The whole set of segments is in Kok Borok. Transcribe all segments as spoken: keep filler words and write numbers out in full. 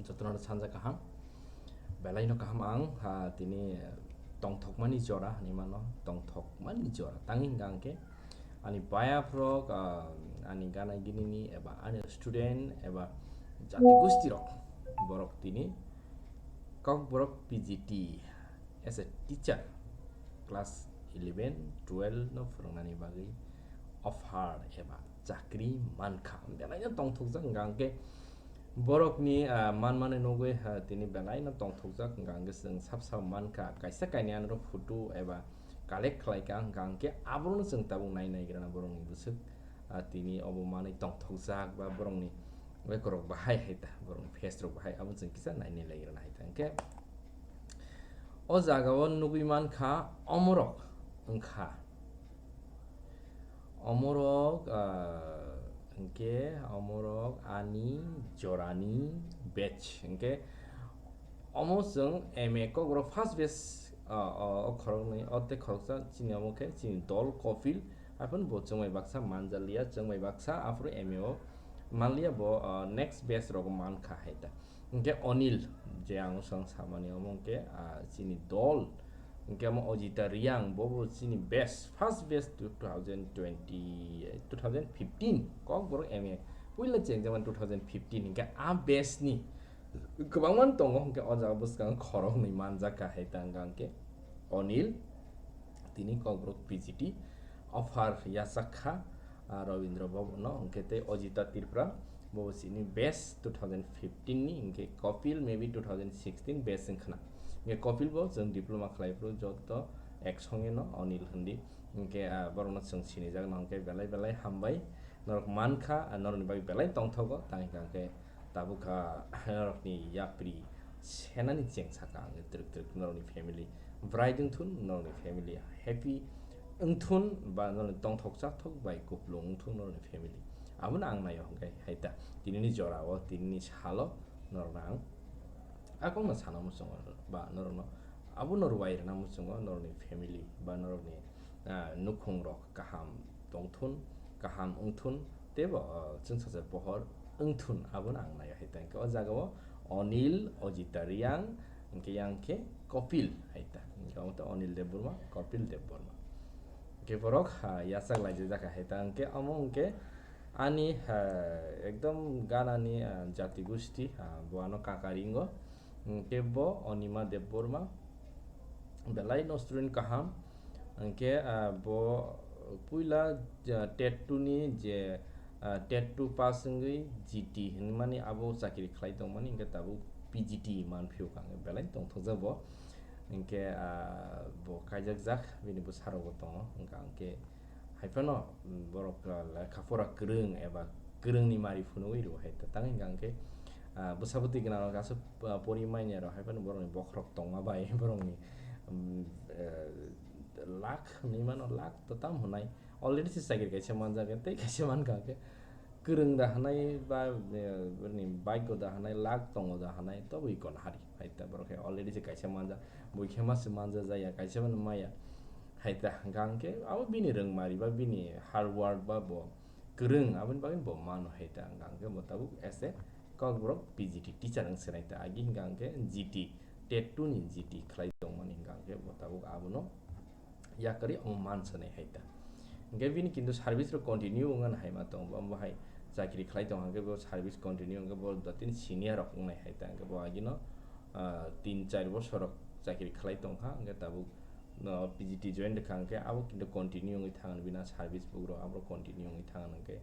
Jotono sanja kaham, belai no kaham ang, ha, tini tongthokmani jora hinwi mano, tongthokmani jora. Tang hingka hingke ani bayaprok, ah, ani gana ginini eba ani student eba jati gosti rok, borok tini Kokborok P G T as a teacher class eleven, twelve no phwrwngnani bagwi offer eba chakri mankha. Belai no tongthokjak hingka hingke borokni, ah, manmani nugwi, ah, tini belai no tongthokjak hingka hingke chwng sab sab mankha. Kaisa kainwi anoro photo eba collect khlaikha hingka hingke abono chwng tabuk nai naigrana borokni bwswk, ah, tini obo manwi tongthokjak ba borokni bekorok bahai hai ta, borokni face rok bahai abo chwng kisa nai nai laigrana hai ta. Hingke o jaga o nugwi mankha omorok wngkha. Omorok, ah, hingke omorok ani jorani batch. Hingke omo chwng M A Kokborok first batch, ah, o, o khoroknwi, o tei khoroksa chini omo khe chini dol Kopil, haphano bo chwngbai baksa manjaliya, chwngbai baksa aphuru M A o manliya bo, ah, next batch rogo mankha hai ta. Hingke Onil, je ang swng samani omo hingke, ah, chini dol, hingke omo Ojita Riang, bo bo chini batch, first batch two thousand twenty, two thousand fifteen, Kokborok M A puila chengjakmani two thousand fifteen, hingke a batch ni kwbangma tongo, hingke o jaga bwskango khoroknwi manjak kha hai ta hingka hingke Onil, tini Kokborok P G T offer yachak kha, ah, Rabindra Bhavan no, hingke tei Ojita Tripura, bo chini batch two thousand fifteen ni, hingke Kopil maybe two thousand sixteen batch wngkhana. Hingke Kopil bo chwng diploma khlai phuru joto ek songe no Onil hindi. Hingke, ah, borokno chwng sinijak no hingke belai belai hambai. Norok mankha, ah, norokni bagwi belai tongthogo, tang hingka hingke tabukha norokni yapri senani cheng saka ang twrwk twrwk norokni family bright wngthun, norokni family happy wngthun, ba norokni tongthok chathok bai kupulung wngthun norokni family. Abono ang naio hwnkhe hai ta, tinini jora o, tinini salo norokno ang a kokno sana muchungo, ba norokno abono rwai rwna muchungo, norokni family ba norokni, ah, nukhung rok kaham tongthun, kaham wngthun, teibo, ah, chwngsacha pohor wngthun, abono ang naio hai ta. Hwnkhe o jaga o Onil, Ojita Riang, hwnkhe yang khe Kopil hai ta. Hwnkhe omo tei Onil Debbarma, Kopil Debbarma. Hwnkhe borok, ah, yachak laijak jakha hai ta. Hwnkhe omo hwnkhe ani, ah, ekdom ganani, ah, jati gusti, ah, bo ano kaka ringo. Hwnkhe bo Onima Debbarma belai no student kaham. Hwnkhe, ah, bo puila, ah, TET two ni je, ah, TET two pass wngwi G T hinmani abo chakri khlai tongmani, hwnkhe tabuk P G T manphio kha, hwnkhe belai tongthokjak bo. Hwnkhe, ah, bo kaijakjak, bini bwsarokbo tongo, hwnkha hwnkhe hai phano, mm, borok, ah, lekha pora kwrwng eba kwrwngni mari phunugwi rwo hai ta. Tang hwnkha hwnkhe, ah, bwsa bwtwi gwnangrok aswk, ah, pori manya rok hai phano borokni bokhorok tongma bai borokni, mm, eh, lakh hinwi mano, lakh to tam hwnai. Already se chakri kaisa manjak, tei kaisa mankha hwnkhe kwrwng da hwnai ba, eh, bini bike da hwnai, lakh tongo da hwnai, tobwi kon hari hai ta borok khe already se kaisa manjak, bui khe ma se manja jaya, kaisa mano maya. Hai ta hwnkha hwnkhe abo bini rwngmari ba bini hard work ba bo kwrwng, aboni bagwi bo mano hai ta hwnkha hwnkhe bo tabuk as a Kokborok P G T teacher wng se nai ta. Agi hwnkha hwnkhe G T, TET two ni G T khlai tongmani hwnkha hwnkhe bo tabuk abono yakarwi omo man sanai hai ta. Hwnkhe bini kintu service rok continue wngna hai ma tongo, bo hai chakri khlai tong hwnkhe bo service continue wngkhe bo dotini senior rok wngnai hai ta, hwnkhe bo agino, ah, tin char bosor rok chakri khlai tongkha, hwnkhe tabuk no P G T join rwkha hwnkhe abo kintu continue wngwi thangno bini service book rok abo continue wngwi thangno hwnkhe,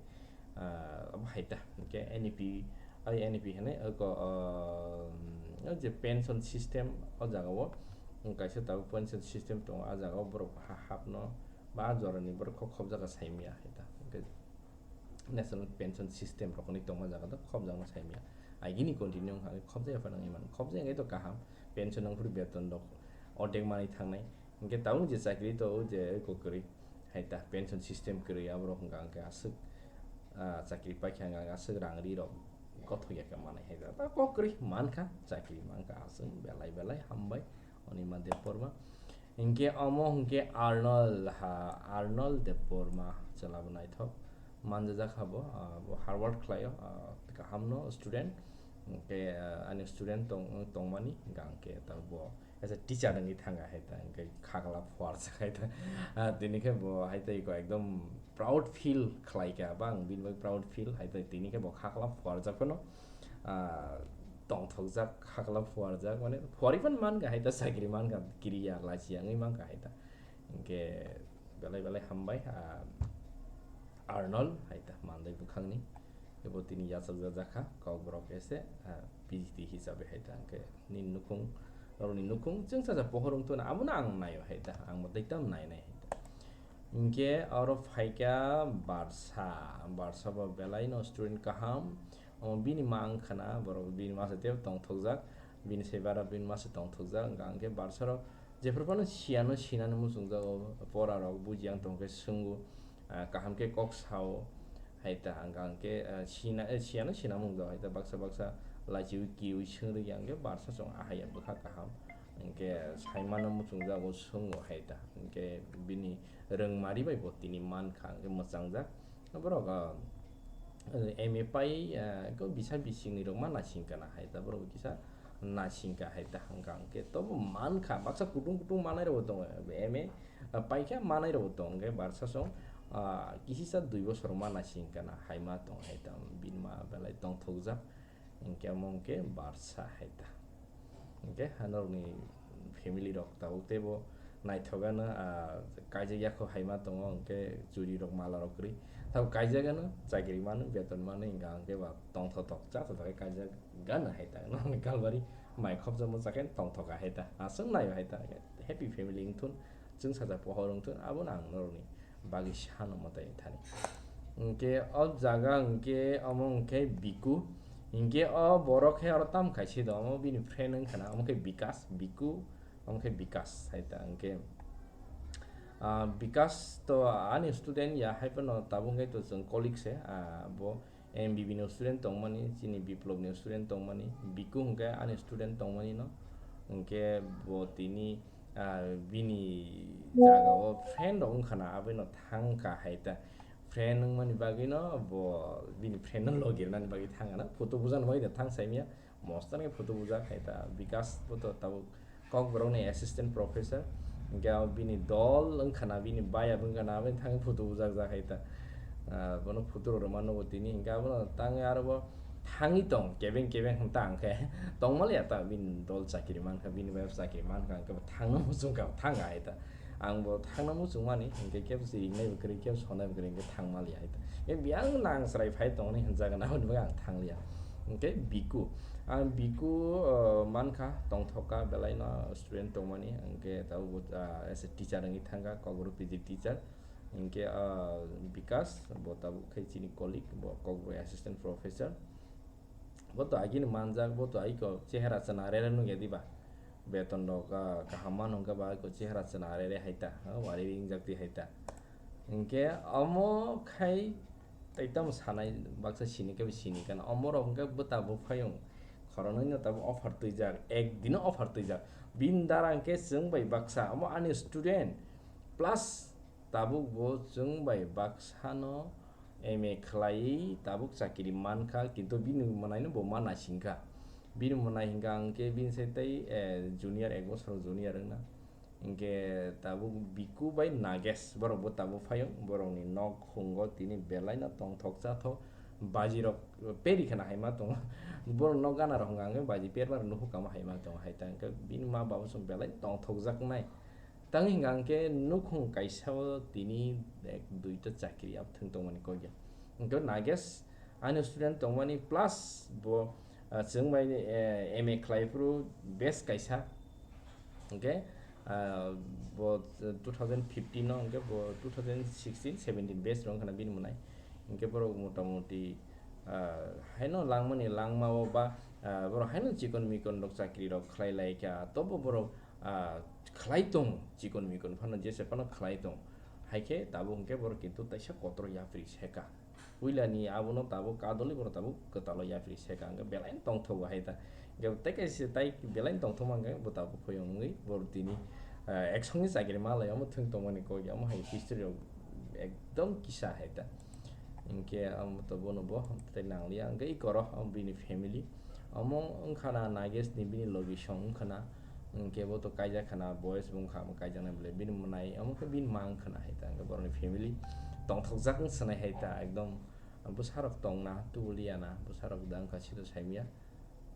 ah, abo hai ta hwnkhe N E P, ai N E P hinwi oko, ah, o je pension system o jaga o, um, kaisa tabuk pension system tongo, ah jaga o borok ha-, hapno ba ah jorani borok kok khobjak kha saimya hai ta hwnkhe. National pension system rok hinwi tongma jaga do khobjakma saimya. Agini continue wngkha hwnkhe khobjakya phano wngwi mano. Khobjakya to kaham, pension wngphuru beton rok ordek manwi thangnai. Hwnkhe tabuk je chakri to o je eko kwrwi hai ta, pension system kwrwi aborok hwnkha hwnkhe aswk, ah, chakri paikha hwnkha hwnkhe aswk rang ri rok gothok ya khe manai hai ta. Ta kok kwrwi mankha, chakri mankha aswk belai belai hambai Onima Debbarma. Hinkhe omo hinkhe Arnold, ha, Arnold Debbarma chwla bo naithok manjajak ha bo, ah, bo hard work khlaio, ah, kaham no student, Hwnkhe, ah, ani student tong-, tongmani hwnkha hwnkhe ta bo as a teacher wngwi thangkha hai ta, hwnkhe khakla phuarjak hai ta. Ah, tini khe bo hai ta iko ekdom proud feel khlaikha, ba ang bini bagwi proud feel hai ta, tini khe bo khakla phuarjak phano, ah, tongthokjak, khakla phuarjak, mane phuarwi phano mankha hai ta, chakri mankha, kiriya, lachiya wngwi mankha hai ta. Hwnkhe belai belai hambai, ah, Arnold hai ta mandai bwkhakni. Ebo tini yachakjak jakha, Kokborok ese, ah, P G T hisabe hai ta. Hwnkhe nini nukhung, norokni nukhung chwngsacha pohor wng tongna, abono ang naio hai ta, ang bo tei tamo nai nai hai ta. Hwnkhe oro phaikha Barsa, Barsa bo belaino student kaham, omo bini ma wngkha na, borok bini ma se teibo tongthokjak, bini se bara bini ma se tongthokjak, hwnkha hwnkhe Barsarok jephru phano siyano sinani muchungjago, porarok bujiya wng tongkhe swngo, ah, kaham khe kok sao, hai ta hwnkha hwnkhe, ah, sina, eh, siyano sinamung jago hai ta, baksa baksa lachiwi kiui swngrwkya hwnkhe Barsa chwng ahaiya bwkha kaham, hwnkhe saimano muchungjago swngo hai ta, hwnkhe bini rwngmari bai bo tini mankha, hwnkhe mwchangjak. Borok, ah, M A pai, ah, ko bisa bisingni rok ma naising kana hai ta, borok kisa naising ka hai ta hwnkha, hwnkhe tobo mankha, baksa kutung kutung manai rok bo tongo, M A, ah, paikha manai rok bo tongo, hwnkhe Barsa song, ah, kisisa dui bosor ma naising kana hai ma tong hai ta, bini ma belai tongthokjak, hwnkhe omo hwnkhe Barsa hai ta. Hwnkhe norokni family rok tabuk teibo naithok ano, ah, kaijak yakho hai ma tongo, hwnkhe churi rok mala rok kwrwi tabuk kaijak ano, chakri mano, beton mano, hwnkha hwnkhe ba tongthotok chathotok khe kaijak gana hai ta. Norokni kalbari mai khopjak mwchak khe tongthoka hai ta, aswk naio hai ta, happy family wngthun, chwngsacha pohor wngthun, abono ang norokni bagwi sano mwtai thani. Hwnkhe o jaga hwnkhe omo hwnkhe Biku. Hwnkhe o borok khe oro tam kaisa do, omo bini friend wngkha na, omo khe Bikas, Biku, omo khe Bikas hai ta. Hwnkhe, ah, Bikas to ani student ya, hai phano tabuk hwnkhe to chwng colleague se, ah, bo M B B ni student tongmani, chini Biplop ni student tongmani, Biku hwnkhe ani student tongmani no. Hwnkhe bo tini, ah, bini jaga o friend rok wngkha na, aboni thangkha hai ta. Friend wngmani bagwi no bo bini friend no logi rwnani bagwi thangkha na, photo bujana bagwi da thang saimya, mosto ni photo bujak hai ta. Bikas bo to tabuk Kokborok ni assistant professor, hwnkhe abo bini dol wngkha na, bini baya wngkha na, aboni thangwi photo bujak jak hai ta. Ah, bono photo rok rwma nugo tini, hwnkhe abono tangwi aro bo thangwi tong kebeng kebeng hwn ta, hwnkhe tongmaliya ta, bini dol chakiri mankha, bini wife chakiri mankha, hwnkhe bo thangno muchungkha, thangkha hai ta. Ang bo thangno muchungmani, hwnkhe kebo siringnai bo kwrwi, kebo sonai bo kwrwi, hwnkhe thangmaliya hai ta. Hwnkhe biyang nang chwrai phai tongni hwnjak na, aboni bagwi ang thangliya. Hwnkhe Biku, ang Biku, ah, mankha, tongthokka belaino student tongmani, hwnkhe tabuk bo, ah, as a teacher wngwi thangkha, Kokborok P G teacher. Hwnkhe, ah, Bikas, bo tabuk khe chini colleague, bo Kokborok assistant professor. Bo to agini manjak, bo to aiko chehera chwna rere nukya diba. Beton rok, ah, kaham mano hwnkhe ba aiko chehera chwna rere hai ta, ah, wari ringjak twi hai ta. Hwnkhe omo khai tei tamo sanai baksa sini khe bo sini kana. Omo rok hwnkhe bwta bo phayung. Khoroknwi no tabuk offer twijak, ek dino offer twijak. Bini dara hwnkhe chwng bai baksa, omo ani student. Plus tabuk bo chwng bai baksa no M A khlaiwi tabuk chakiri mankha, kintu bini mwnaino bo ma naisingkha. Bini mwnai hwnkha hwnkhe bini sai tei, eh, junior, ek bosor junior wngna. Hwnkhe tabuk Biku bai Nagesh, borok bo tabuk phayung, borokni nok khungo tini belaino tongthok chathok, bajirok peri khana hai ma tongo. Borok nok gana rok hwnkha hwnkhe baji perma rok nukhung kama hai ma tongo, hai ta hwnkhe bini ma baba song belai tongthokjaknai. Tang hwnkha hwnkhe nukhung kaisa o tini ek duita chakri abo thwng tongmani kok ya. Hwnkhe Nagesh ani student tongmani plus bo, ah, chwng bai, eh, M A khlai phuru best kaisa. Hwnkhe, ah, bo two thousand fifteen o, hwnkhe bo two thousand sixteen seventeen batch rok wngkha na bini mwnai. Hwnkhe borok motamoti, ah, haino langmani langmao ba, ah, borok haino chikon mikon rok chakri rok khlai lai kha, tobo borok, ah, khlai tong, chikon mikon phano jese phano khlai tong. Hai khe tabuk hwnkhe borok kintu taisa kotor yapri seka. Puilani abono tabuk kadolwi borok tabuk kwtalo yapri seka hwnkhe belaino tongthogo hai ta. Hwnkhe tei kaisa tai belaino tongthokma hwnkhe bo tabuk phoyong wngwi borok tini, ah, ek songni chakiri ma lai omo thwng tongmani kok ya, omo hai history rok ekdom kisa hai ta. Hwnkhe omo to bono bo tei nangliya hwnkhe iko ro omo bini family. Omo wngkha na Nagesh ni bini logi song wngkha na, hwnkhe bo to kaijak kha na, boys bo wngkha, omo kaijaknai bwle bini mwnai, omo khe bini ma wngkha na hai ta, hwnkhe borokni family tongthokjak wng swnai hai ta, ekdom bwsarok tongna tubuliya na, bwsarok da wngkha sito saimya,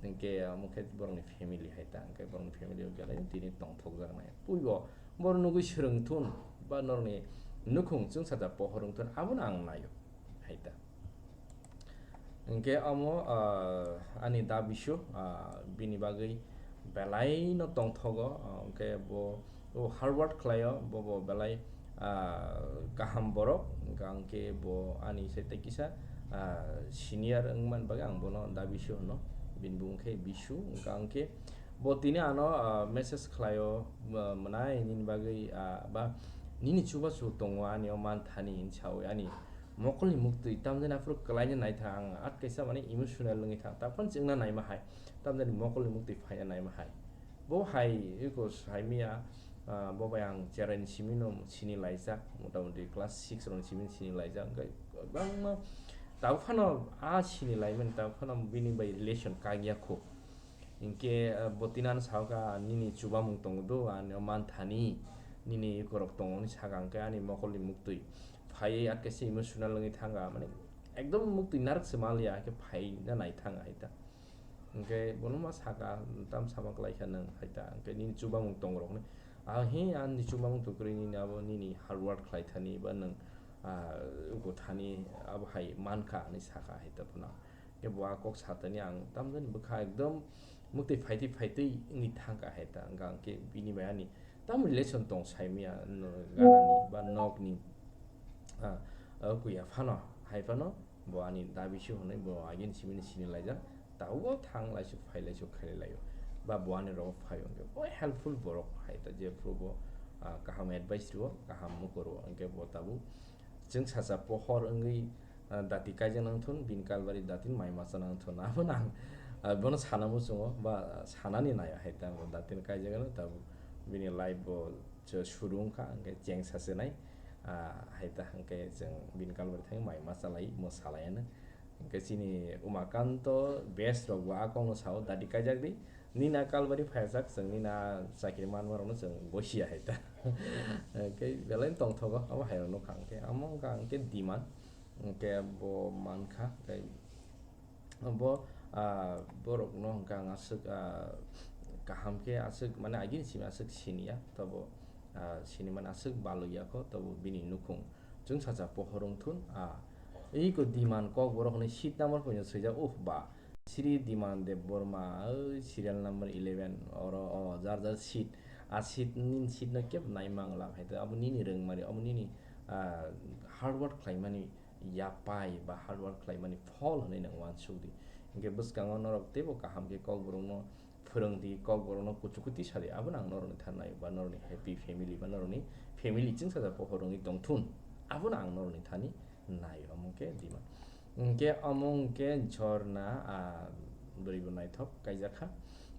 hwnkhe omo khe borokni family hai ta, hwnkhe borokni family o belai tini tongthokjaknai. Puibo borok nugwi swrwng thun ba norokni nukhung chwngsacha pohor wng thun, abono ang naio hai ta. Hwnkhe omo, ah, ani da bisu, ah, bini bagwi belai no tongthogo, ah, hwnkhe bo, bo hard work khlaio, bo, bo belai, ah, kaham borok, hwnkha hwnkhe bo ani sai tei kisa, ah, senior wngmani bagwi ang bono da bisu hwno, bini bumung khe bisu, hwnkha hwnkhe bo tini ano, ah, message khlaio, ah, mwnai nini bagwi, ah, ba nini chubachu tongo ani o manthani hinwi saui ani mokolni muktwi tamjani aphuru kwlaina naithang ang at kaisa mane emotional wngwi thang, taphano chwngna naima hai, tamjani mokolni muktwi phaina naima hai. Bo hai eko saimya, ah, bo bai ang cheraini simino sini laijak, motamoti class six rokni simino sini laijak, hwnkhe kwbangma tabuk phano a sini laimani, tabuk phano bini bai relation kakya kho. Hinkhe, ah, bo tinano saoka, "Nini chubamung tongo do, ani o manthani, nini ekorok tongo," hwnwi saka, hinkhe ani mokolni muktwi phaiwi at kaisa emotional wngwi thangkha, mane ekdom muktwi narwk se manliya, haikhe phaina naithang hai ta. Hinkhe bono ma saka, "Tam sama kwlaikha nwng," hai ta, hinkhe, "Nini chubamung tongo rok," hwnwi. "Ah, he, ani chubamung to kwrwi, nini abo nini hard work khlai thani ba nwng, ah, uko thani abo hai mankha," hwnwi saka hai ta bono. Khe bo a kok satani ang tamjani bwkha ekdom muktwi phaitwi phaitwi wngwi thangkha hai ta, hwnkha hwnkhe bini bai ani tamo relation tong saimya, no, ganani ba nokni, ah, ah, kuya phano hai phano bo ani dabi se hwnwi bo agini simini sini laijak, tabuk thang laisuk phai laisuk khailai laio ba bo ani rogo phaio, hwnkhe bo helpful borok hai ta, jephuru bo, ah, kaham advice rwo, kaham mukor rwo, hwnkhe bo tabuk chwngsacha pohor wngwi, ah, dati kaijak nang thun, bini kalbari datini mai masa nang thun. Abono ang, ah, bono sana muchungo ba sanani nai hai ta, bo datini kaijak ano tabuk bini life bo cho suru wngkha, hwnkhe chengsa se nai, ah, hai ta hwnkhe chwng bini kalbari thangwi mai masa lai, mo salai ano. Hwnkhe chini Umakanto best rok bo a kokno sao, dati kaijak di, nini a kalbari phaijak, chwng nini a chakri manma rokno chwng gosia hai ta. Hwnkhe belai tongthogo abo hai rok nukha, hwnkhe amo wngkha hwnkhe demand, hwnkhe bo mankha, tei bo, ah, borokno hwnkha ang aswk, ah, kaham khe aswk, mane, agini simi aswk siniya, tobo, ah, sinimani aswk balukya kho, tobo bini nukhung chwngsacha pohor wng thun, ah, iko demand kokborok hwnwi seat number poino swijak, uh, ba, Sri Diman Debbarma, oi, serial number eleven, oro, o, jar jar seat, a seat, nini seat no kebo nai mangla, hai to, abo nini rwngmani, abo nini, ah, hard work khlaimani yapai ba hard work khlaimani phol hwnwi nwng uansuk di. Hinkhe bwskango norok teibo kaham khe kokborokno phwrwng di, kokborokno kuchukuti sa di, abono ang norokni thanai ba norokni happy family ba norokni family chwngsacha pohor wngwi tong thun, abono ang norokni thani nai, omo khe demand. Hinkhe omo hinkhe Jhorna, ah, bwrwi bo naithok kaijak kha.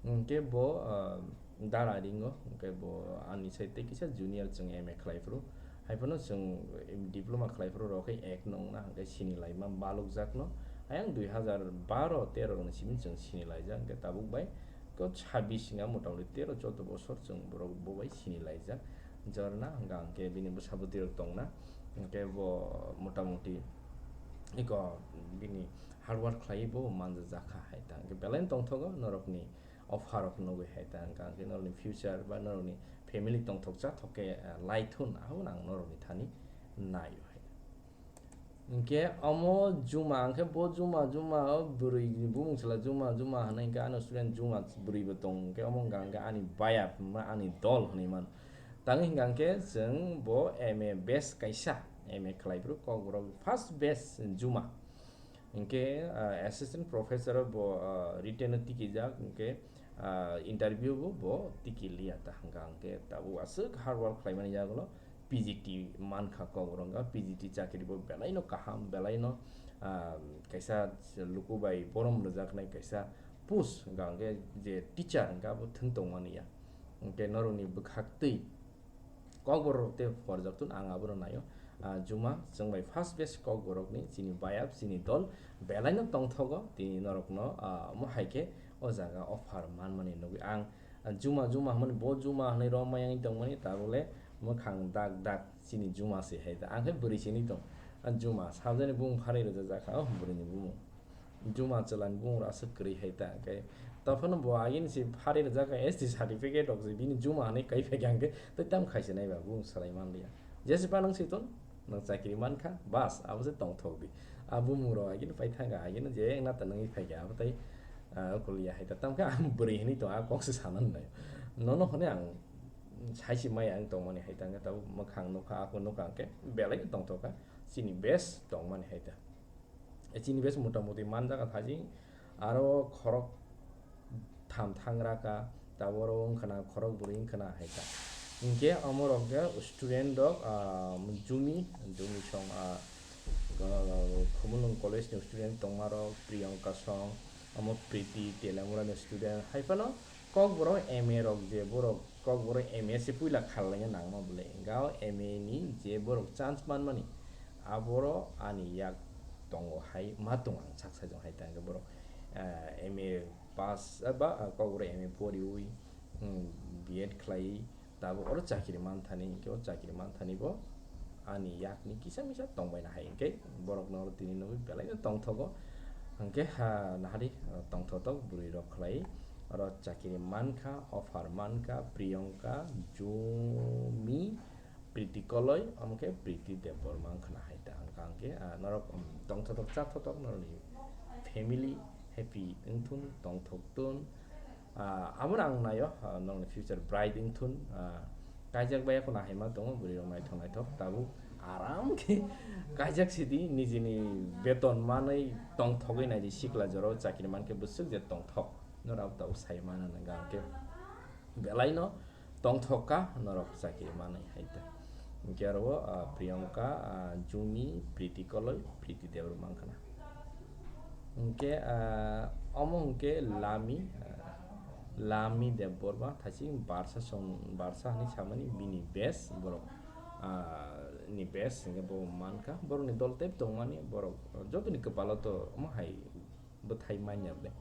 Hinkhe bo, ah, dara ringo, hinkhe bo ani sai tei kisa junior chwng M A khlai phuru. Hai phano chwng diploma khlai phuru rw khe ek nung na, hinkhe sini laima balukjak no. Ayang dui hazar baro tero rokni simi chwng sini laijak, hinkhe tabuk bai ko sabbish wngya, motamoti tero choudo bosor chwng borok bo bai sini laijak. Jhorna hwnkha hinkhe bini bwsa bwtwi rok tongna, hinkhe bo motamoti iko bini hard work khlaiwi bo manjak jakha hai ta. Hinkhe belai no tongthogo norokni offer rok nugwi hai ta, hwnkha hinkhe norokni future ba norokni family tongthok chathok khe, eh, lai thun, abono ang norokni thani naio hai. Hinkhe omo Juma, hinkhe bo Juma, Juma o bwrwi ni bumung sala Juma, Juma hwnwi hinkhe ano student Juma bwrwi bo tong, hinkhe omo wngkha hinkhe ani baya, ani dol hwnwi mano. Tangwi hwnkha hinkhe chwng bo M A batch kaisa, M A khlai phuru Kokborok first batch Juma. Hinkhe, ah, assistant professor o bo, ah, written o tikijak, hinkhe, ah, interview bo bo tiki liya ta hwnkha hinkhe tabuk aswk hard work khlaimani yagulo P G T mankha Kokborok wngkha, P G T chakri bo belai no kaham, belai no, ah, kaisa luku bai borom rwjaknai kaisa post hwnkha hinkhe je teacher hwnkha abo thwng tongmani ya. Hinkhe norokni bwkhaktwi Kokborok tei porjak tun ang abono naio. Ah, Juma, chwng bai first batch Kokborokni chini bayap, chini dol belai no tongthogo, tini norokno, ah, omo hai khe o jaga offer manmani nugwi ang, ah, juma juma hwnmani, bo juma hwnwi romwi wngwi tongmani, tabukle mwkhang dak dak chini juma se hai ta. Ang khe bwrwi se wngwi tong, ah, juma, sabjani bumung pharwi rwjak kha, oh, bwrwini bumung. Juma chwlani bumung rok aswk kwrwi hai ta, hwnkhe tophano bo agini se pharwi rwjak kha, S T certificate rok se bini juma hwnwi kai phai kha, hwnkhe tei tamo khai se nai ba bumung swlai man liya. Jesa phano nwng se ton, nwng chakri man kha, bas, abo se tongthok di. A bumung rok agini pai thang kha, agini je wngna ta nungwi phai kha, abo tai, ah, okol ya hai ta. Tamo khe ang bwrwi hwnwi tong, a kok se sana nai. Nono hwnwi ang sai se maya ang tongmani hai ta, hwnkhe tabuk mwkhang nukha, ako nukha, hwnkhe belai no tongthok kha, chini best tongmani hai ta. E chini best motamuti man jaga thajing, aro khorok tham thangra ka, taboro wngkhana khorok bwrwi wngkhana hai ta. Hinkhe omo rok khe student rok, ah, Jumi, Jumi song, ah, ah, Khumulwng college ni student tongma rok, Priyanka song, omo Priti Telamura ni student, hai phano Kokborok M A rok je borok Kokborok M A se puila kharlaina nangma bwle, hwnkhe o M A ni je borok chance manmani, aboro ani yak tongo hai ma tong ang sak sai jong hai ta hwnkhe borok, ah, M A pass, ah, ba, ah, Kokborok M A poriwi, hmm, B Ed khlaiwi, tabuk oro chakiri manthani, hwnkhe o chakiri manthani bo ani yakni kisa misa tongbaina hai, hwnkhe borokno oro tini nugwi belai no tongthogo, hwnkhe ha nahari, ah, tongthotok bwrwi rok khlai, oro chakiri mankha, offer mankha, Priyanka, Jumi, Priti Koloi, omo khe Priti Debbarma wngkhana hai ta, hwnkha hwnkhe, ah, norok, um, tongthotok chathotok norokni family happy wngthun, tongthok thun, ah, abono ang naio, ah, norokni future bright wngthun, ah, kaijak bai kheno hai ma tongo, bwrwi rok naithok naithok tabuk aram khe kaijak sidi, nijini beton manwi tongthogwi naidi, sikla jorao chakri mankhe bwswk je tongthok, norok tabuk sai mano hwnkha hwnkhe belai no tongthok kha norok chakiri manwi hai ta. Hwnkhe aro o, ah, Priyanka, ah, Jumi, Priti Koloi, Priti Debbarma wngkhana. Hwnkhe, ah, omo hwnkhe Lami, ah, Lami Debbarma, thaiching barsa song, barsa hwnwi samani bini best borok, ah, ni best hwnkhe bo mankha. Borokni dol tei tongmani borok, ah, jotoni kwpalo to omo hai bwthai manya ble.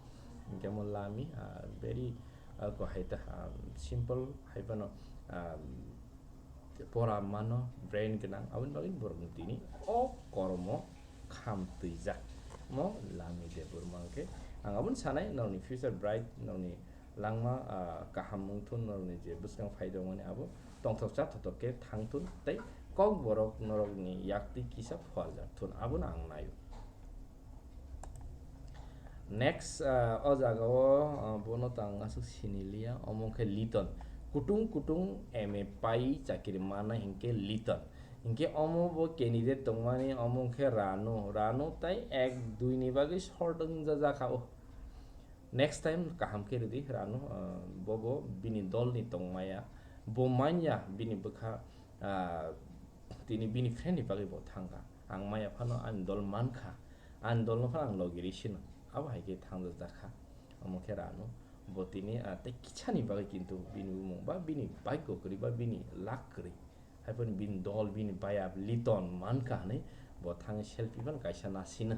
Hwnkhe omo Lami, ah, very, ah, ko hai ta, ah, simple hai phano, ah, pora mano, brain gwnang, aboni bagwi borokno tini o kormo kham twijak. Mo Lami Debbarma hwnkhe ang aboni sanai, norokni future bright, norokni langma, ah, kaham wngthun, norokni je bwskang phai tongmani abo tongthok chathotok khe thangthun tei Kokborok norokni yaktwi kisa phuarjak thun, abono ang naio. Next, ah, o jaga o, ah, bono tang aswk sini liya, omo khe Liton. Kutung kutung M A pai chakiri mana hinkhe Liton. Hinkhe omo bo candidate tongmani, omo khe Ranu. Ranu tai ek dui ni bagwi short wngjajakha o. Next time kaham khe rwdi Ranu, ah, bo bo bini dol ni tongmaya. Bo manya bini bwkha, ah, tini bini friend ni bagwi bo thangkha. Ang maya phano ani dol mankha. Ani dol no phano ang logi ri sino. Abo hai khe thangjak jakha. Omo khe Ranu. Bo tini, ah, tei kisa ni bagwi kintu bini bumung ba bini bike kwrwi ba bini luck kwrwi. Hai phano bini dol, bini baya Liton mankha hwnwi bo thangwi selfie phano kaisa nasino.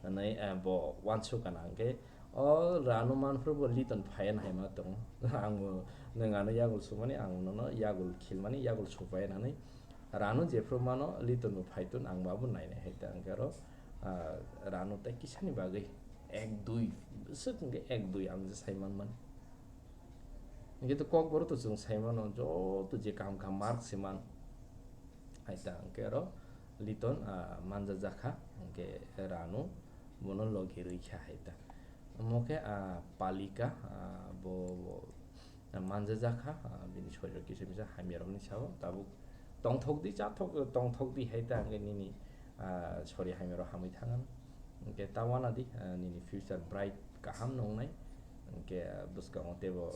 Hwnwi, ah, bo uansuk kana hwnkhe, o Ranu manphuru bo Liton phaiya hai ma tongo. Ang bo nwng ano yagul sumani, ang nono yagul khilmani, yagul supaiya hwnwi. Ranu jephru mano, Liton bo phaitun, ang bo abo nainai hai ta hwnkhe aro, ah, Ranu tei kisani bagwi ek dui, bwswk hwnkhe ek dui ang je sai manmani. Hwnkhe to Kokborok to chwng sai mano, joto je kaham kaham mark se man. Hai ta hwnkhe aro Liton, ah, manja jakha, hwnkhe Ranu bono logi rwikha hai ta. Omo khe, ah, Palika, ah, bo, bo, ah, manja jakha, ah, bini sorir kisa misa hamya rokni sao tabuk tongthok di, chathok, tongthok di hai ta hwnkhe nini, ah, sori hamya rok hamwi thangano. Hwnkhe ta wana di, ah, nini future bright kaham no wngnai. Hwnkhe, ah, bwskango teibo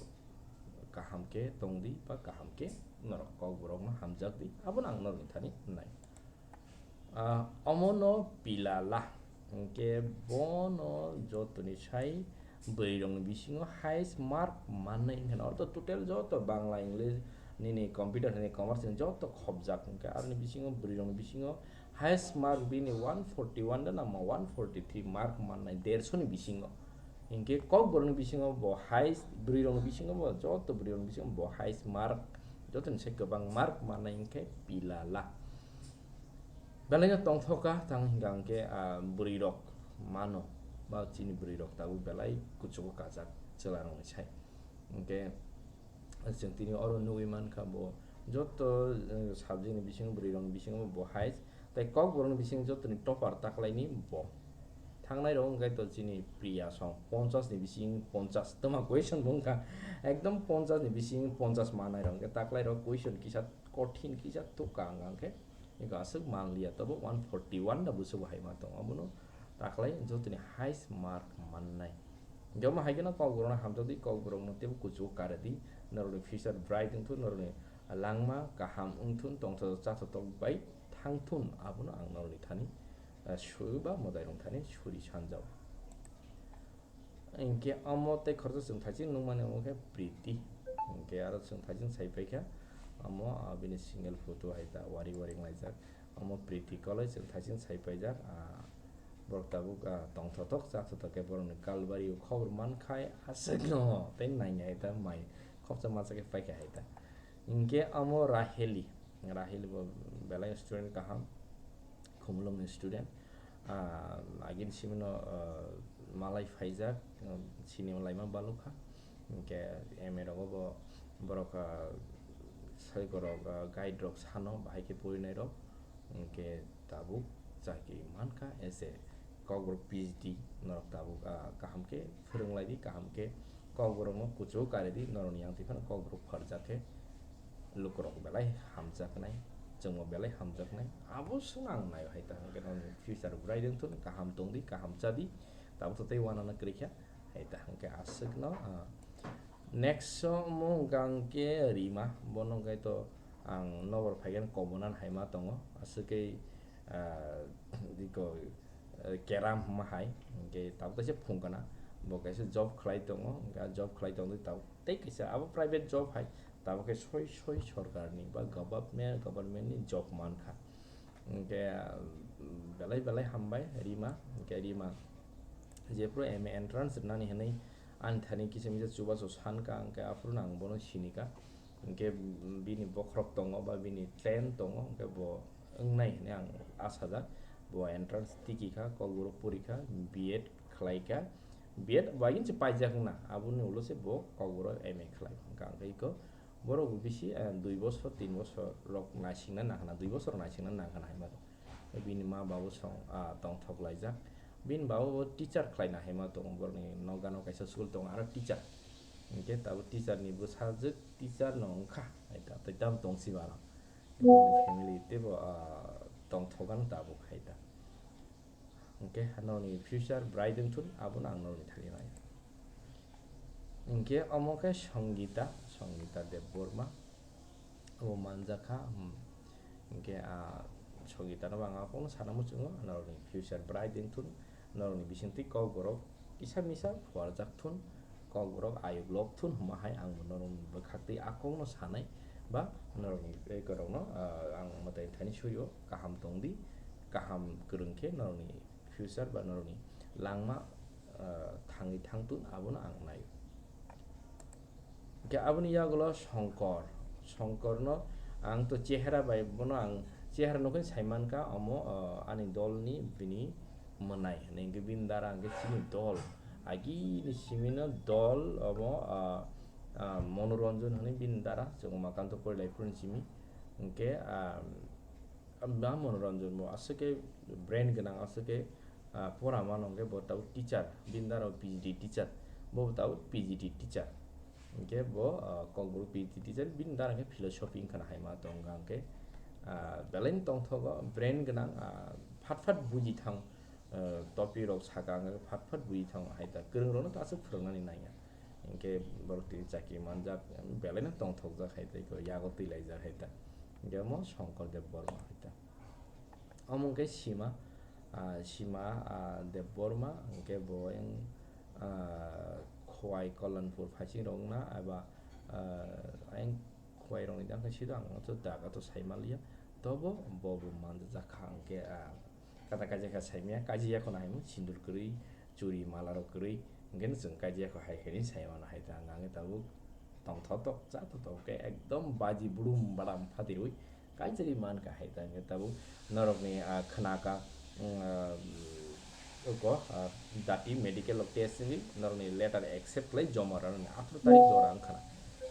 kaham khe tong di ba kaham khe norok Kokborok no hamjak di, abono ang norokni thani nai. Ah, omo no Pilala, hwnkhe bono jotoni sai bwrwi rokni bisingo highest mark mannai hwnkhe, oro to total joto Bangla, English, nini computer, nini commerce ni joto khopjak hwnkhe, aroni bisingo bwrwi rokni bisingo highest mark bini one forty one da nangma one forty three mark mannai derso ni bisingo. Hinkhe kokborokni bisingo bo highest, bwrwirokni bisingo bo, joto bwrwirokni bisingo bo highest mark, jotoni se kwbang mark mannai hinkhe Bilala. Belai no tongthok kha, tamo hwnka hwnkhe, ah, bwrwirok mano, ba chini bwrwirok tabuk belai kuchugo kajak chwlarokni sai. Hinkhe chwng tini oro nugwi mankha bo joto, eh, subject ni bisingo bwrwirokni bisingo bo highest, tei kokborokni bisingo jotoni topper taklaini bo. Thangnai rok wngkha to chini Priya song ponchas ni bising ponchas toma question bo wngkha, ekdom ponchas ni bising ponchas manai rok wngkha, taklai rok question kisa kothin kisa tukha wngkha, hwnkhe ego aswk manliya, tobo one forty one da bwswk bo hai ma tongo, abono taklai jotoni highest mark mannai. Hwnkhe omo hai kheno kokborokno hamjakdi, kokborokno teibo kuchugo karidi, norokni future bright wngthun, norokni langma kaham wngthun, tongthok chathotok bai thangthun, abono ang norokni thani, eh, sui ba mwdairok thani suri sanjao. Hinkhe omo tei khoroksa chwng thaiching nukmani omo khe Priti. Hinkhe aro chwng thaiching sai paikha, omo, ah, bini single photo hai ta wari wari wnglaijak. Omo Priti College chwng thaiching sai paijak, ah, borok tabuk, ah, tongthotok chathotok khe borokni kalbari o khobor mankhai aswkno tei nainai hai ta mai khopsa masa khe paikha hai ta. Hinkhe omo Raheli, Raheli bo belai student kaham, Khumulwngni student. Ah, agini simino, ah, malai phaijak, um, sini laima balukha. Hinkhe M A rogo bo borok, ah, saikorok, ah, guide rok sano bahai khe porinairok. Hinkhe tabuk chakri mankha as a Kokborok P H D norok tabuk, ah, kaham khe phwrwnglaidi, kaham khe Kokborokno kuchugo karidi, norokni yang twi phano Kokborok pharjak khe lukurok belai hamjaknai, chwngbo belai hamjaknai, abo swngno ang naio hai ta, hwnkhe norokni future bright wngthun, kaham tongdi, kaham chadi, tabuk to tei uanana kwrwikha hai ta, hwnkhe aswkno, ah, next o omo hwnkha hwnkhe Rima, bono hwnkhe to ang nokbar phaikhe kobonan hai ma tongo, aswk khe, ah, iko, eh, keram hwnma hai, hwnkhe tabuk kaisa phungkana, bo kaisa job khlai tongo, hwnkhe ah job khlai tongwi tabuk tei kaisa abo private job hai, tabuk khe soi soi sorkarni ba government, government ni job mankha. Hwnkhe, ah, belai belai hambai Rima, hwnkhe Rima jephru M A entrance rwnani hwnwi ani thani kisa misa chubachu sankha, hwnkhe aphuru no ang bono sinika. Hwnkhe bini bokhorok tongo ba bini talent tongo, hwnkhe bo wngnai hwnwi ang asajak. Bo entrance tikikha, Kokborok purikha, B Ed khlaikha, B Ed bagini se paijak wngna, aboni ulo se bo Kokborok M A khlai. Hwnkhe ang khe iko borok bo bisi, eh, dui bosor, tin bosor rok naisingna nangkhana, dui bosor naisingna nangkhana hai ma rok. Bini ma babu song, ah, tongthok laijak. Bini babu bo teacher khlaina hai ma tongo, borokni nokgano kaisa school tongo, aro teacher. Hwnkhe tabuk teacher ni bwsajwk teacher no wngkha, hai ta, tei tam tongsi mano. Bini family teibo, ah, tongthokgano tabuk hai ta. Hwnkhe norokni future bright wngthun, abono ang norokni thani nai. Hwnkhe omo khe Songita, Songita Debbarma. Obo manjakha, hmm. Hwnkhe, ah, Songitano bo ang aphano sana muchungo, norokni future bright wngthun, norokni bisingtwi Kokborok kisa misa phuarjak thun, Kokborok ayuk lok thun hwnma hai ang bo norokni bwkhaktwi a kokno sanai ba norokni bekorokno, ah, ang mwtai thani surio kaham tongdi, kaham kwrwng khe norokni future ba norokni langma, ah, thangwi thangthun abono ang naio. Hwnkhe aboni yagulo Songkor, Songkorno ang to chehera bai bono ang chehera nukhe saimankha omo, ah, ani dolni bini mwnai hwnwi, hwnkhe bini dara hwnkhe chini dol agini simino dol omo, ah, ah, Monoranjan hwnwi bini dara chwng Makanto Porilai phuruni simi hwnkhe, ah, ah, Monoranjan bo aswk khe brain gwnang, aswk khe, ah, pora mano hwnkhe bo tabuk teacher, bini dara P G D teacher, bo tabuk P G D teacher. Hwnkhe bo, ah, Kokborok P G D teacher, bini dara hwnkhe philosophy wngkha na hai ma tong hwnkhe, ah, belai no tongthogo, brain gwnang, ah, phat phat buji thang, ah, topic rok saka hwnkhe phat phat buji thang hai ta, kwrwng rokno ta aswk phwrwngnani nangya. Hwnkhe borok tini chakri manjak, belai no tongthokjak hai tei yago twi laijak hai ta. Hwnkhe omo Songkor Debbarma hai ta. Omo hwnkhe Sima, ah, Sima, ah, Debbarma, hwnkhe bo ayang, ah, Khowai Kalyanpur phaiching rok wngna eba, ah, ayang Khowai rokni jang khe sido ang to jaga to sai manliya. Tobo bo bo manjak kha hwnkhe, ah, kata kaisa khe saimanya, kaisa yakhwna haimung sindur kwrwi, churi mala rok kwrwi, Hwnkhe no chwng kaijak kho hai khe ni sai mano hai ta, hwnkhe tabuk tongthotok chathotok khe ekdom baji brum bram phatirwi kaijagwi mankha hai ta, hwnkhe tabuk norokni, ah, khwnaka, mm, ah, uko, ah, dati medical o test wngwi norokni letter accept khlai joma rwnani atharo tarik jora wngkha na.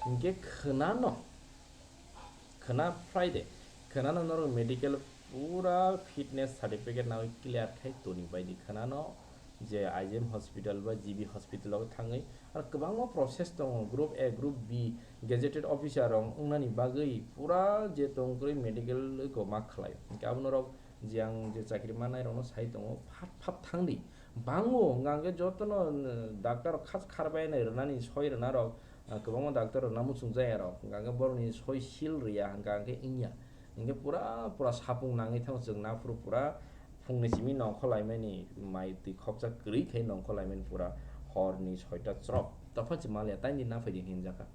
Hwnkhe khwnano, khwna Friday, khwnano norok medical pura fitness certificate nangwi clear khai toni baidi khwnano je I G M hospital ba G B hospital o thangwi, ar kwbangma process tongo, group A, group B, gazetted officer rok wngnani bagwi pura je tongkwrwi medical ko ma khlai. Hwnkhe abo norok je ang je chakri mannai rokno sai tongo, phat phat thangdi. Bango, hwnkha hwnkhe jotono, uh, doctor rok khas kharbai nai rwnani soi rwna rok, uh, kwbangma doctor rok namo chwng jaya rok, hwnkha hwnkhe borokni soi seal rwya, hwnkha hwnkhe wngya. Hwnkhe pura, pura sapung nangwi thango chwng naphuru pura phungni simi nongkhor laimani, mai twi khopsa kwrwi khai nongkhor laimani pura horni soita chwrok. Topha se maliya, taini naphai di hinjakha.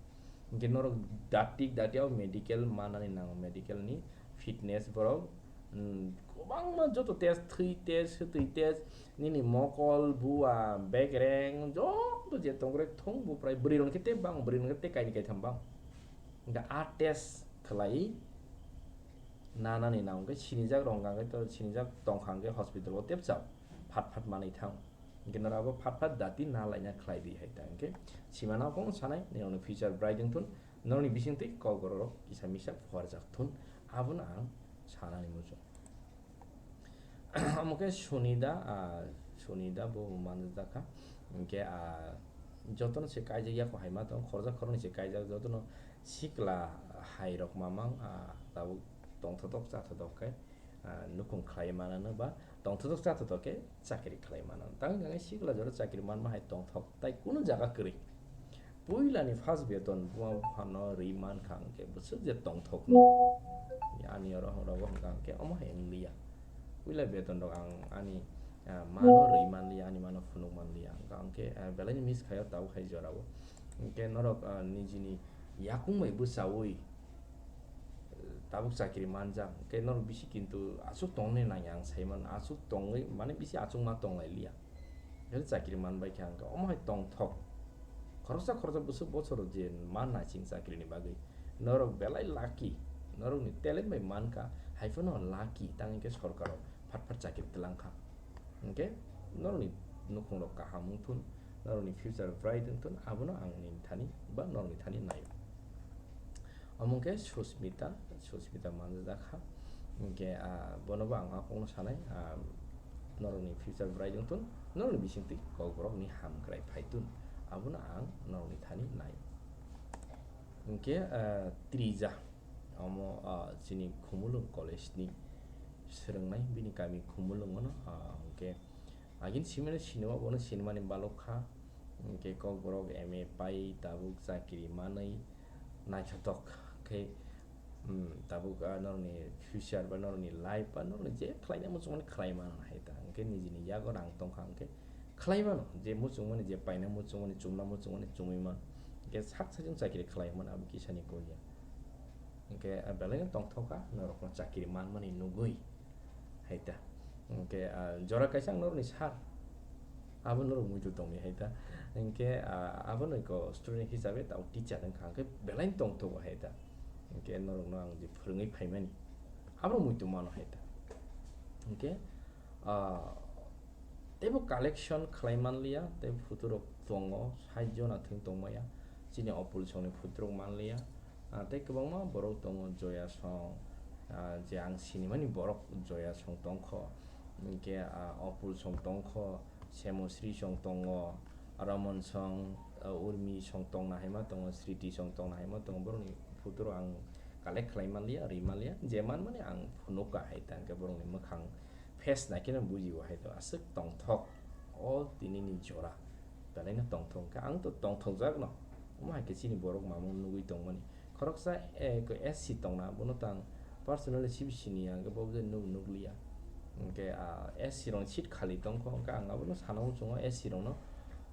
Hwnkhe norok dati, dati o medical manani nango, medical ni fitness borok, mm, kwbangma joto test, thwi test, swtwi test, nini mokol, bua, bekreng, joto je tongkhe thung buprai, bwrwi rok khe tei bang, bwrwi rok khe tei kaini kaitham bang. Hwnkhe a test khlai nanani nango khe sinijak rok hwnkha khe to sinijak tongkha hwnkhe hospital o tepsa phat phat manwi thang. Hwnkhe norok abo phat phat dati na laina khlai di hai ta. Hwnkhe simana kong sanai, nini future bright wng thun, norokni bisingtwi kokborok rok kisa misa phuarjak thun, abono ang sanani muchung. Omo khe Sunida, ah, Sunida bo manjak kha. Hwnkhe, ah, jotono se kaijak ya kho hai ma tong, khoroksa khoroknwi se kaijak, jotono sikla hai rok mamang, ah, tabuk tongthotok chathotok khe, ah, nukhung khlai manano ba tongthotok chathotok khe chakri khlai manano. Tang hwnkhe sikla jora chakri manma hai tongthok tai kunu jaga kwrwi. Puilani first beton buma buphano rwi mankha hwnkhe bwswk je tongthokno. Ani oro hwngra bo hwnkha hwnkhe omo hai wngliya. Puila beton rok ang ani, ah, mano rwi manliya, ani mano phunuk manliya. Hwnkha hwnkhe, ah, belaini miss khaio tabuk hai jorao. Hwnkhe norok, ah, nijini yakung bai bwchaui, eh, tabuk chakri manjak. Hwnkhe norok bisi kintu aswk tongnai nangya ang saimano, aswk tongwi mane bisi achukma tonglailiya. Hwnkhe chakri manbai khe ang khe omo hai tongthok. Khoroksa khoroksa bwswk bochoro je man naising chakrini bagwi. Norok belai lucky. Norokni talent bai mankha, hai phano lucky, tang hwnkhe sorkaro phat phat chakri twlangkha. Hwnkhe norokni nukhungrok kaham wng thun, norokni future bright wng thun, abono ang nini thani ba norokni thani naio. Omo khe Susmita, Susmita manjak kha. Hwnkhe, ah, bono bo ang a kokno sanai, ah, norokni future bright wng thun, norokni bisingtwi kokborokni hamkrai phai thun, abono ang norokni thani nai. Hwnkhe, ah, Trija, omo, ah, chini Khumulwng college ni swrwngnai, bini kami Khumulwng ono, ah, hwnkhe agini simino sinima bono sinimani balok kha, hwnkhe kokborok M A pai tabuk chakri manwi naithotok khe, hmm, tabuk, ah, norokni future ba norokni life ba norokni je khlaina muchungmani khlai mano hai ta, hwnkhe nijini yago rang tongkha hwnkhe khlai mano, je muchungmani, je paina muchungmani, chumna muchungmani chumui mano, hwnkhe sak sakjwng chakri khlai mano abo kisani koriya. Hwnkhe, ah, belaino tongthok kha norokno chakri manmani nugwi hai ta. Hwnkhe, ah, jora kaisa ang norokni sir, abo norok muitu tongwi hai ta. Hwnkhe, ah, abono eko student hisabe tao teacher wngkha, hwnkhe belaino tongthogo hai ta. Hwnkhe norokno ang je phwrwngwi phaimani, abono muitu mano hai ta. Hwnkhe, ah, teibo collection khlai manliya, tei photo rok tongo, sait jona thwng tongmaya, chini Opul songni photo rok manliya, ah, tei kwbangma borok tongo, Joya song, ah, je ang sinimani borok Joya song tongkho, hwnkhe, ah, Opul song tongkho, Semosri song tongo, Ramon song, ah, Urmi song tongna hai ma tongo, Sriti song tongna hai ma tongo, borokni photo rok ang collect khlai manliya, ri manliya, je manmani ang phunukha hai ta, hwnkhe borokni mwkhang face naikheno bujio hai to aswk tongthok o tinini jora. Belaino tongthok khe ang to tongthokjakno. Omo hai khe chini borok mamung nugwi tongmani. Khoroksa, eh, ko S C tongna, bono tang personally sibi siniya, hwnkhe bo je nuk nukliya. Hwnkhe, ah, S C rokni seat khali tongkho, hwnkhe ang abono sana muchungo S C rokno.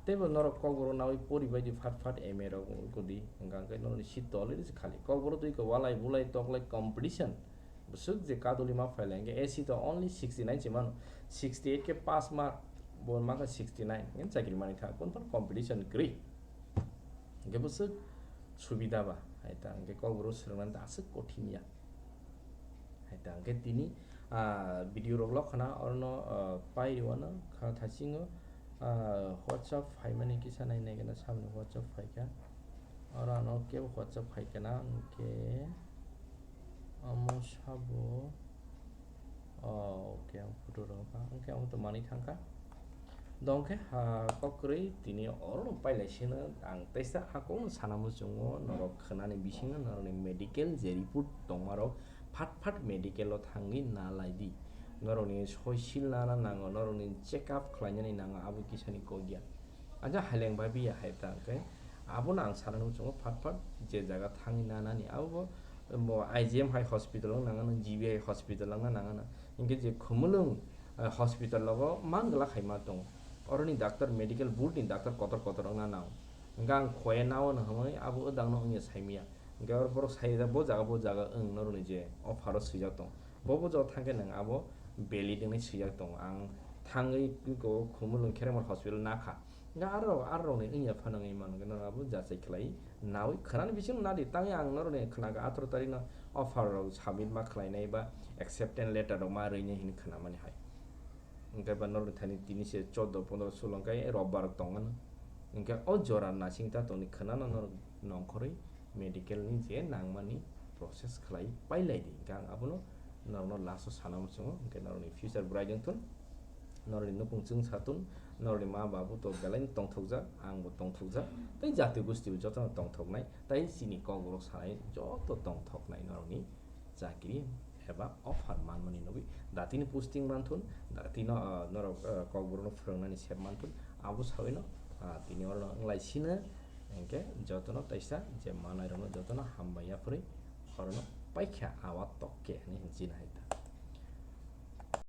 Teibo norok kokborok nawi pori baidi phat phat M A rok kudi, hwnkha hwnkhe norokni seat to already khali. Kokborok twi khe walai bulai toklai competition. Bwswk je kaduli ma phailai hwnkhe S C to only sixty nine se mano, sixty eight khe pass mark, bo mangkha sixty nine, hwnkhe chakri manwi tha, kono competition kwrwi. Hwnkhe bwswk subida ba, hai ta, hwnkhe kokborok swrwngna ta aswk kothin ya. Hai ta, hwnkhe tini, ah, video rok lokhana orono, ah, pai rwano kha thasingo, ah, WhatsApp phaimani kisa nai nai gana samni WhatsApp phaikha. Oro ano kebo WhatsApp phaikha na, hwnkhe omo sabo. Oh, okay, ang photo rok ha. Hwnkhe ang to manwi thangkha. Dongkhe ha kokrwi tini oro no pailai sino ang teisa hakung sana muchungo norok khwnani bisingo norokni medical je report tongmarok phat phat medical o thangwi na lai di. Norokni soisil nana nango, norokni check up khlainani nango, abo kisani kok ya. Aja haileng bai biya hai ta hwnkhe abono ang sana muchungo phat phat je jaga thangwi nanani abo bo I G M hai hospital wng nangano, G B I hospital wng nangano. Hwnkhe je Khumulwng, eh, hospital logo man glak hai ma tongo. Oroni doctor, medical board ni doctor kotor kotor wngna nango. Hwnkhe ang khoye nao no hwnwi abo wdangno wngya saimaya. Hwnkhe oro borok sai rijak bo jaga bo jaga wng noroni je offer o swijak tongo. Bo bo jaga thangkhe nwng abo valid wngwi swijak tongo. Ang thangwi ko Khumulwng Kheremor hospital nakha. Hwnkhe aro aro rokni wngya phano wngwi mano hwnkhe norok abo jachai khlai nawi khwnani bisingo nadi tangwi ang norokni khwnaga atharo tarikno offer rok submit ma khlainai ba acceptance letter rok ma rwinai hinwi khwnamani hai. Hwnkhe ba norokni thani tini se chordo pondro sulo hwnkhe robbar rok tongmano. Hwnkhe o jora nasing ta tongni khwnano norok nongkhorwi medical ni je nangmani process khlai pailai di. Hwnkhe ang abono norokno last o sana muchungo, hwnkhe norokni future bright wngthun, norokni nukung chwngsa thun, norokni ma babu to belai tongthokjak, ang bo tongthokjak, tei jati gosti bo jotono tongthoknai, tei chini kokborok sanai joto tongthoknai norokni chakri eba offer manmani nugwi datino posting manthun, datino, ah, norok, ah, kokborokno phwrwngnani sep manthun, abo sawino, ah, tini oro wnglaisino, hwnkhe jotono teisa je manai rokno jotono hambai yaphurwi orono paikha awa tokke hinwi hinchina hai ta.